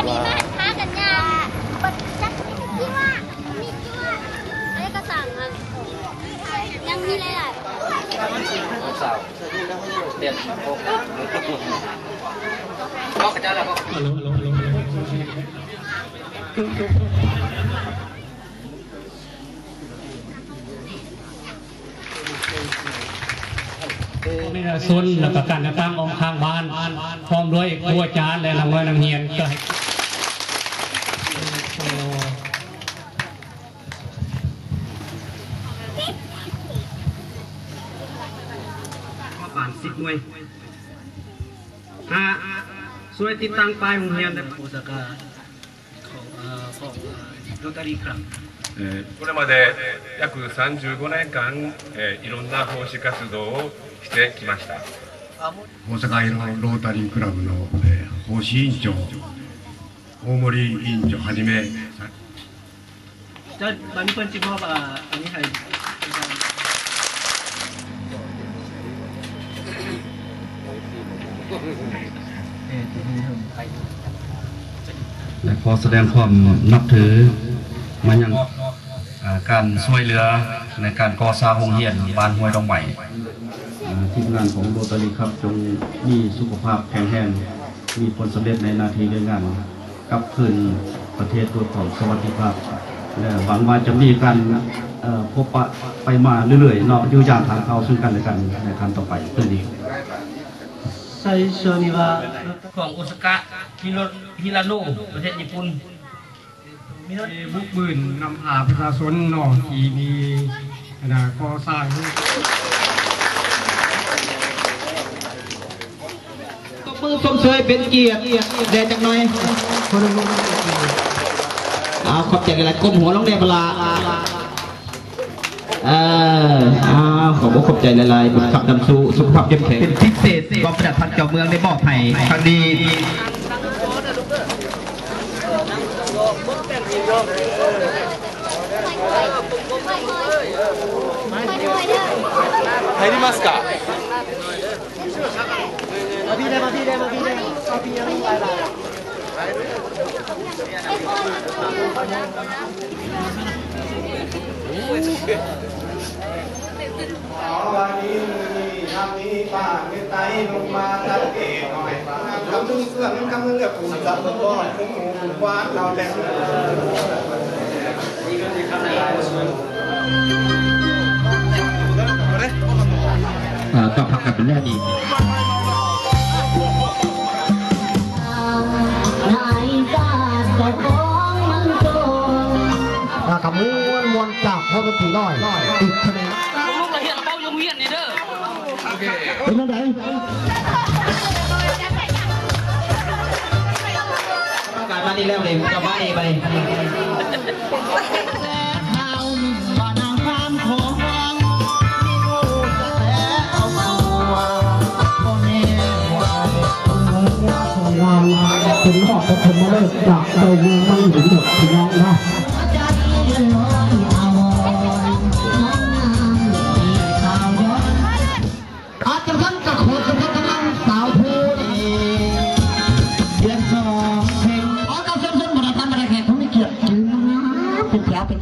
ມີມາຫາກັນຫຍັງ ບໍ່ຈັກ ມີວ່າ ມີວ່າ ເອກະສານຫັ້ນ ຍັງມີຫຼາຍໆ ສາວ ເປັນ ເວົ້າກັບເຈົ້າແລ້ວບໍ່? ປະຊາຊົນ ແລະກະການຈັດຕັ້ງອ້ອມຂ້າງບ້ານ ພ້ອມດ້ວຍຄູອາຈານ ແລະນັກຮຽນ ນັກຮຽນ ກໍໃຫ້ ປະມານສິບໜ່ວຍ ຫ້າ ຊ່ວຍຕິດຕັ້ງປ້າຍໂຮງຮຽນ ໂອຊາກາ ຂອງ ເອີ ຂອງ ເອີ ໂຣຕາຣີຄລັບ えーこれまで約さんじゅうごねんかん、えーいろんな奉仕活動をしてきました。大阪のロータリークラブの、えー奉仕委員長、大森委員長はじめ、 ເຈົ້າ ບາດນີ້ເພິ່ນຊິມອບ ອາ ອັນນີ້ໃຫ້ ແລະຂໍສະແດງຄວາມນັບຖືມາຍັງ ອາ ການຊ່ວຍເຫຼືອໃນການກໍ່ສ້າງໂຮງຮຽນບ້ານຫ້ວຍດອກໄມ້. ອາ ທີມງານຂອງໂຣຕາຣີຄລັບ ຈົ່ງມີສຸຂະພາບແຂງແຮງ, ມີຜົນສຳເລັດໃນໜ້າທີ່ການງານ, ກັບຄືນປະເທດດ້ວຍຄວາມສະຫວັດດີພາບ ແລະ ຫວັງວ່າຈະມີການ ເອີ ພົບປະໄປມາເລື້ອຍໆເນາະ, ຢູ່ຢ່າງຫາກເຂົ້າເຊິ່ງກັນແລະກັນໃນຂັ້ນຕໍ່ໄປ. ຄືນີ້ ໄຊໂຊນິວະ ຂອງໂອຊາກະ ຮິໂຣ ຮິຣາໂນ ປະເທດຍີ່ປຸ່ນ. ມີບຸກບືນນຳພາປະຊາຊົນເນາະ ທີ່ມີອັນນ່າກໍ່ສ້າງ ຕົບມືຊົມເຊີຍເປັນກຽດແດ່ຈັກໜ່ອຍ. ອ້າວ ຂອບໃຈຫຼາຍໆ ກົ້ມຫົວລົງແດ່ບັກຫຼ້າ. ເອີ ອ້າວ ຂອບອົກຂອບໃຈຫຼາຍໆ ບຸນຄຳນຳສູ່ ສຸຂະພາບເຂັ້ມແຂງ ເປັນພິເສດ ກອງປະດັບພັນເຈົ້າເມືອງໄດ້ມອບໃຫ້ຄັ້ງນີ້. 入りますか？ເອີ ກໍພັກກັນເປັນແນວນີ້ ລະກະມ່ວນໆ ຈາກວົງດົນຕີນ້ອຍ ອີກຄະແນນ. ລູກໆລະຮຽນເວົ້າຢູ່ໂຮງຮຽນນີ້ເດີ. ເປັນຈັ່ງໃດ? ປະກາດມານີ້ແລ້ວເດ້ ສະບາຍດີບາດນີ້. ເປັນຮອດປະຖົມມະເລີກຈາກເຈົ້າເມືອງໄມ້ຫີນ ພີ່ນ້ອງເນາະ. ອາ ຈັ່ງຊັ້ນກະຂໍສະເຊີນທາງນາງສາວຜູ້ນີ້ ດຽນສອງເພງ ຂໍການເຊີນຊົມບັນດາທ່ານບັນດາແຂກຜູ້ມີກຽດ ເປັນແຖວເປັນ